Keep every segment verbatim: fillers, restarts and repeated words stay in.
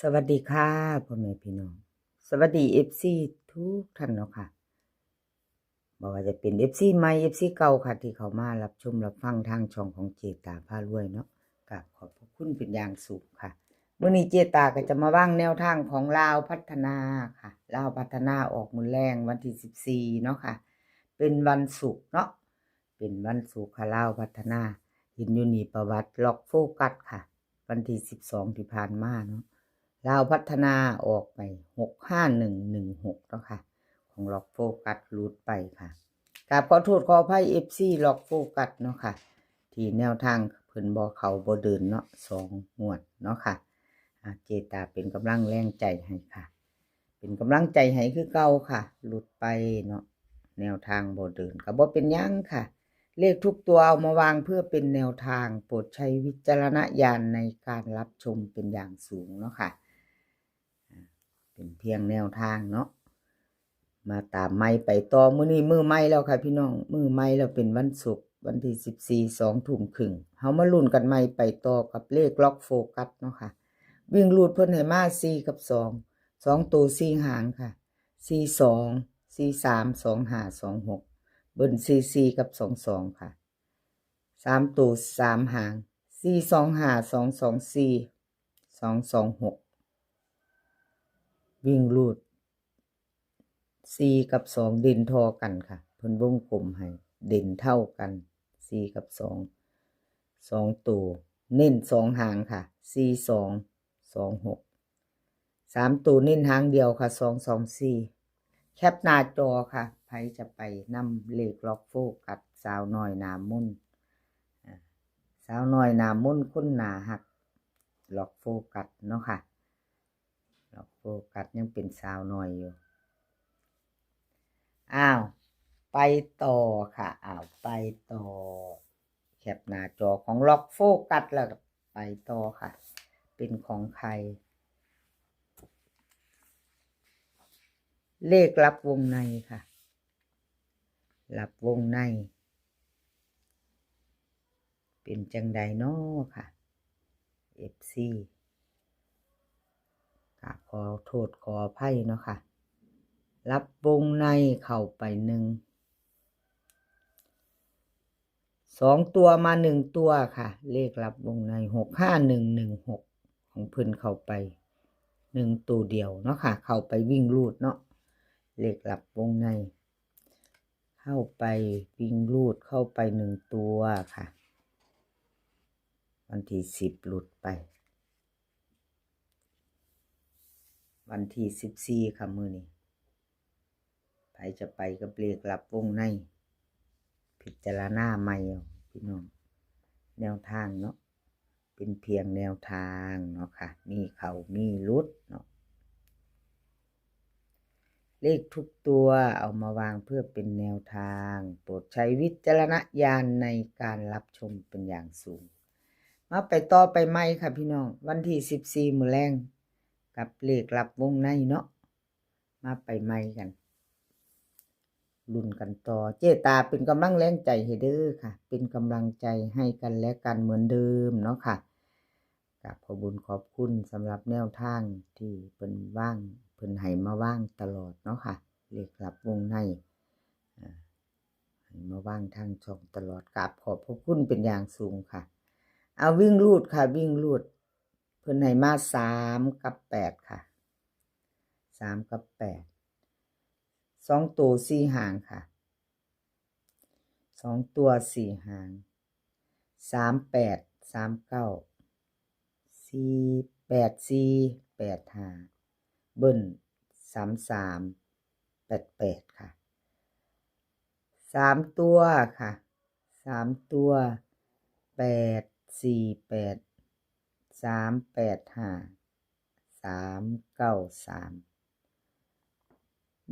สวัสดีค่ะพ่อแม่พี่น้อง สวัสดีเอฟซีทุกท่านเนาะค่ะ บ่ว่าจะเป็นเอฟซีใหม่เอฟซีเก่าค่ะ ที่เข้ามารับชมรับฟังทางช่องของเจตาพารวยเนาะ กราบขอบพระคุณเป็นอย่างสูงค่ะ มื้อนี้เจตาก็จะมาวางแนวทางของลาวพัฒนาค่ะ ลาวพัฒนาออกมื้อแลงวันที่สิบสี่เนาะค่ะ เป็นวันศุกร์เนาะ เป็นวันศุกร์ค่ะ ลาวพัฒนา เห็นอยู่นี่ประวัติล็อกโฟกัสค่ะ วันที่สิบสองที่ผ่านมาเนาะ ลาวพัฒนาออกไป หกห้าหนึ่งหนึ่งหก เนาะค่ะ ของล็อกโฟกัสหลุดไปค่ะ กราบขอโทษขออภัยเอฟซีล็อกโฟกัสเนาะค่ะ ที่แนวทางเพิ่นบ่เข้าบ่เดินเนาะ สองงวดเนาะค่ะ อ่า เจตาเป็นกำลังแรงใจให้ค่ะ เป็นกำลังใจให้คือเก่าค่ะ หลุดไปเนาะ แนวทางบ่เดินก็บ่เป็นหยังค่ะ เลขทุกตัวเอามาวางเพื่อเป็นแนวทาง โปรดใช้วิจารณญาณในการรับชมเป็นอย่างสูงเนาะค่ะ อ่า เป็นเพียงแนวทางเนาะ มาตามใหม่ไปต่อ มื้อนี้มื้อใหม่แล้วค่ะพี่น้อง มื้อใหม่แล้ว เป็นวันศุกร์ วันที่สิบสี่ สองทุ่มครึ่ง เฮามาลุ้นกันใหม่ไปต่อกับเลขล็อกโฟกัสเนาะค่ะ วิ่งรูดเพิ่นให้มา สี่ กับ สอง สองตัว สี่ หางค่ะ สี่ สอง สี่ สาม สอง ห้า สอง หก เบิ้ล สี่ สี่ กับ สอง สอง ค่ะ สามตัว สาม หาง สี่ สอง ห้า สอง สอง สี่ สอง สอง หก วิ่งรูด สี่ กับ สอง เด่นท่อกันค่ะ เพิ่นวงกลมให้เด่นเท่ากัน สี่ กับ สอง สองตัว เน้น สอง หางค่ะ สี่ สอง สอง หก สามตัวเน้นหางเดียวค่ะ สอง สอง สี่ แคปหน้าจอค่ะ ไผจะไปนำเลขล็อกโฟกัสสาวน้อยหน้ามนต์ อ่า สาวน้อยหน้ามนต์คนหน้าฮัก ล็อกโฟกัสเนาะค่ะ ล็อกโฟกัสยังเป็นสาวน้อยอยู่ อ้าว ไปต่อค่ะ อ้าว ไปต่อ แคปหน้าจอของล็อกโฟกัสแล้วก็ไปต่อค่ะ เป็นของใคร เลขลับวงในค่ะ ลับวงใน เป็นจังใดน้อค่ะ เอฟซี ค่ะ ขอโทษขออภัยเนาะค่ะ ลับวงในเข้าไปหนึ่ง สองตัวมาหนึ่งตัวค่ะ เลขลับวงใน หกห้าหนึ่งหนึ่งหก ของเพิ่นเข้าไปหนึ่งตัวเดียวเนาะค่ะ เข้าไปวิ่งรูดเนาะ เลขลับวงใน เข้าไปวิ่งรูดเข้าไปหนึ่งตัวค่ะ วันที่สิบหลุดไป วันที่สิบสี่ค่ะมื้อนี้ ไผจะไปกับเลขลับวงใน พิจารณาใหม่เอาพี่น้อง แนวทางเนาะ เป็นเพียงแนวทางเนาะค่ะ มีเข้ามีหลุดเนาะ เลขทุกตัวเอามาวางเพื่อเป็นแนวทาง โปรดใช้วิจารณญาณในการรับชมเป็นอย่างสูง มาไปต่อไปใหม่ค่ะพี่น้อง วันที่สิบสี่มื้อแลง กับเลขลับวงในเนาะ มาไปใหม่กัน ลุ้นกันต่อ เจตาเป็นกำลังแรงใจให้เด้อค่ะ เป็นกำลังใจให้กันและกันเหมือนเดิมเนาะค่ะ กราบขอบบุญขอบคุณสำหรับแนวทางที่เพิ่นวาง เพิ่นให้มาวางตลอดเนาะค่ะ เลขลับวงใน อ่า ให้มาวางทางช่องตลอด กราบขอบพระคุณเป็นอย่างสูงค่ะ เอาวิ่งรูดค่ะ วิ่งรูด เพิ่นให้มา สาม กับ แปด ค่ะ สาม กับ แปด สองตัว สี่ หางค่ะ สองตัว สี่ หาง สาม แปด สาม เก้า สี่ แปด สี่ แปด ห้า เบิ้ล สาม สาม แปด แปด ค่ะ สาม ตัวค่ะ สาม ตัว แปด สี่ แปด สาม แปด ห้า สาม เก้า สาม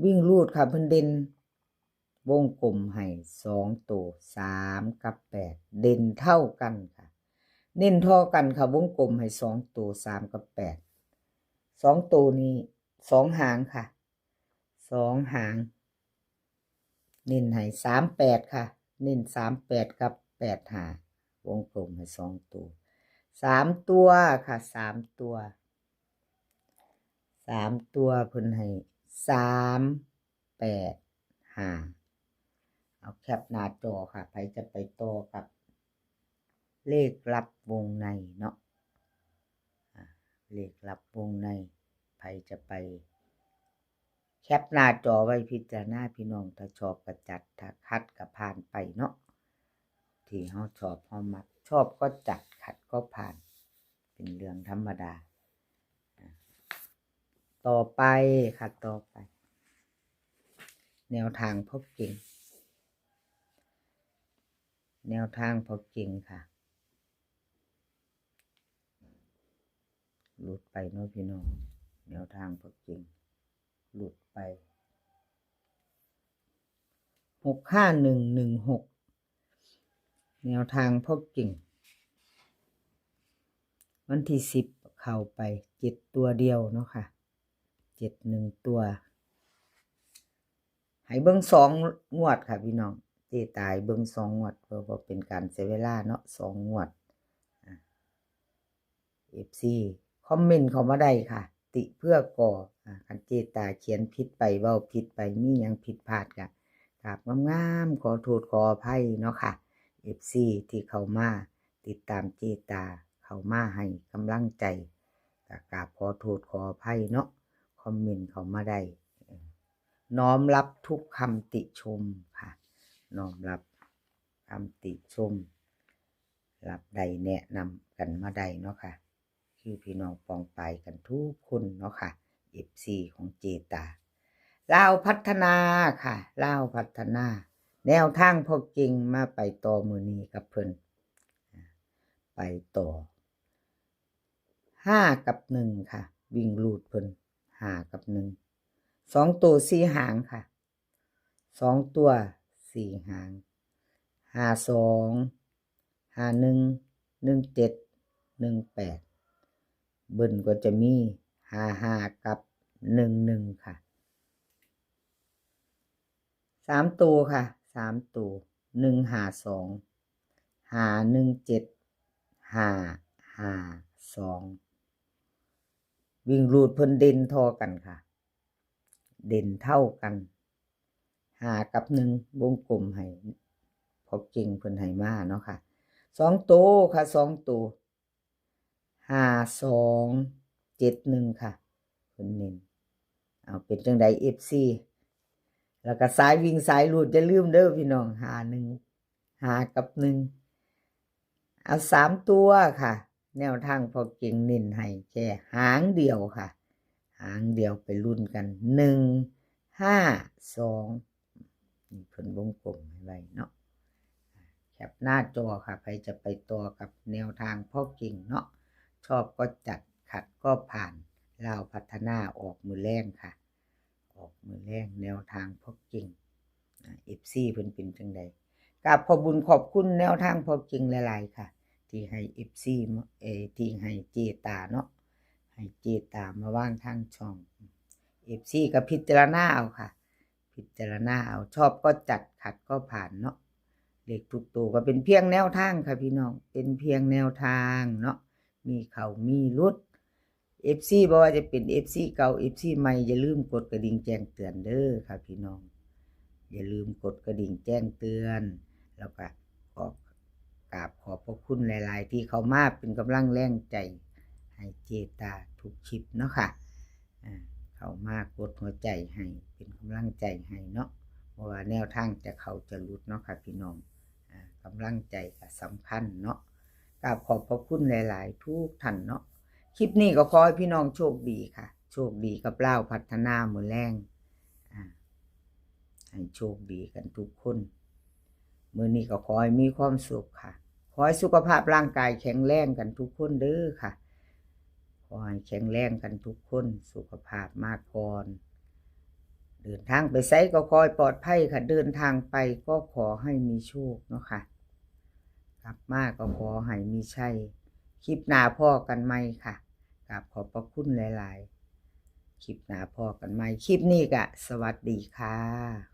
วิ่งรูดค่ะ เพิ่นเด่น วงกลมให้สองตัว สาม กับ แปด เด่นเท่ากันค่ะ เน้นเท่ากันค่ะ วงกลมให้สองตัว สาม กับ แปด สองตัวนี้ สอง หางค่ะ สอง หาง เน้นให้ สาม แปด ค่ะ เน้น สาม แปด กับ แปด ห้า วงกลมให้สองตัว สาม ตัวค่ะ สาม ตัว สามตัวเพิ่นให้ สามแปดห้า เอาแคปหน้าจอค่ะ ใครจะไปต่อกับเลขลับวงในเนาะ อ่า เลขลับวงใน ใครจะไป แคปหน้าจอไว้พิจารณาพี่น้อง ถ้าชอบก็จัด ถ้าขัดก็ผ่านไปเนาะ ที่เฮาชอบเฮามัก ชอบก็จัด ขัดก็ผ่าน เป็นเรื่องธรรมดา อ่ะ ต่อไปค่ะ ต่อไป แนวทางพ่อเก่ง แนวทางพ่อเก่งค่ะ หลุดไปเนาะพี่น้อง แนวทางพ่อเก่ง หลุดไป หกห้าหนึ่งหนึ่งหก แนวทางพ่อเก่ง วันที่สิบเข้าไป เจ็ดตัวเดียวเนาะค่ะ เจ็ดหนึ่งตัว ให้เบิ่งสองงวดค่ะพี่น้อง เจ๊ตาให้เบิ่งสองงวด เพื่อบ่เป็นการเสียเวลาเนาะ สองงวด อ่ะ เอฟซี คอมเมนต์เข้ามาได้ค่ะ ติเพื่อก่อ อ่ะ คันเจ๊ตาเขียนผิดไป เว้าผิดไป มีหยังผิดพลาดก็กราบงามๆ ขอโทษขออภัยเนาะค่ะ เอฟซี ที่เข้ามาติดตามเจ๊ตา เข้ามาให้กำลังใจ ก็กราบขอโทษขออภัยเนาะ คอมเมนต์เข้ามาได้ น้อมรับทุกคำติชมค่ะ น้อมรับคำติชม รับได้แนะนำกันมาได้เนาะค่ะ คือพี่น้องปองปายกันทุกคนเนาะค่ะ เอฟซี ของเจ๊ตา ลาวพัฒนาค่ะ ลาวพัฒนา แนวทางพ่อเก่งมาไปต่อมื้อนี้กับเพิ่น ไปต่อ ห้ากับหนึ่งค่ะ วิ่งรูดเพิ่น ห้ากับหนึ่ง สองตัวสี่หางค่ะ สองตัวสี่หาง ห้าสอง ห้าหนึ่ง หนึ่งเจ็ด หนึ่งแปด เบิ้ลก็จะมี ห้าห้า กับ หนึ่งหนึ่ง ค่ะ สามตัวค่ะ สามตัว หนึ่งห้าสอง ห้าหนึ่งเจ็ด ห้าห้าสอง วิ่งรูดเพิ่นเด่นท่อกันค่ะ เด่นเท่ากัน ห้ากับหนึ่ง วงกลมให้ พ่อเก่งเพิ่นให้มาเนาะค่ะ สองตัวค่ะ สองตัว ห้าสองเจ็ดหนึ่ง ค่ะ เพิ่นเน้น เอา เป็นจั่งใด เอฟซี แล้วก็สายวิ่งสายรูดอย่าลืมเด้อพี่น้อง ห้าหนึ่ง ห้ากับหนึ่ง เอา สามตัวค่ะ แนวทางพ่อเก่งเน้นให้แค่หางเดียวค่ะ หางเดียวไปลุ้นกัน หนึ่งห้าสอง นี่เพิ่นวงกลมให้ไว้เนาะ แคปหน้าจอค่ะ ใครจะไปต่อกับแนวทางพ่อเก่งเนาะ ชอบก็จัด ขัดก็ผ่าน ลาวพัฒนาออกมื้อแลงค่ะ ออกมื้อแลง แนวทางพ่อเก่ง อ่า เอฟซี เพิ่นเป็นจั่งใด กราบขอบบุญขอบคุณแนวทางพ่อเก่งหลายๆค่ะ ที่ให้ เอฟซี มา เอ่อ ที่ให้เจ๊ตาเนาะ ให้เจ๊ตามาวางทางช่อง เอฟซี ก็พิจารณาเอาค่ะ พิจารณาเอา ชอบก็จัด ขัดก็ผ่านเนาะ เลขทุกตัวก็เป็นเพียงแนวทางค่ะพี่น้อง เป็นเพียงแนวทางเนาะ มีเข้ามีหลุด เอฟซี บ่ว่าจะเป็น เอฟซี เก่า เอฟซี ใหม่ อย่าลืมกดกระดิ่งแจ้งเตือนเด้อค่ะพี่น้อง อย่าลืมกดกระดิ่งแจ้งเตือน แล้วก็ขอกราบขอบพระคุณหลายๆ ที่เข้ามาเป็นกำลังแรงใจให้เจ๊ตาทุกคลิปเนาะค่ะ อ่า เข้ามากดหัวใจให้ เป็นกำลังใจให้เนาะ เพราะว่าแนวทางจะเข้าจะหลุดเนาะค่ะพี่น้อง อ่า กำลังใจก็สำคัญเนาะ กราบขอบพระคุณหลายๆ ทุกท่านเนาะ คลิปนี้ก็ขอให้พี่น้องโชคดีค่ะ โชคดีกับลาวพัฒนามื้อแลง อ่า ให้โชคดีกันทุกคน มื้อนี้ก็ขอให้มีความสุขค่ะ ขอให้สุขภาพร่างกายแข็งแรงกันทุกคนเด้อค่ะ ขอให้แข็งแรงกันทุกคน สุขภาพมาก่อน เดินทางไปไสก็ขอให้ปลอดภัยค่ะ เดินทางไปก็ขอให้มีโชคเนาะค่ะ กลับมาก็ขอให้มีชัย คลิปหน้าพ้อกันใหม่ค่ะ กราบขอบพระคุณหลายๆ คลิปหน้าพ้อกันใหม่ คลิปนี้ก็สวัสดีค่ะ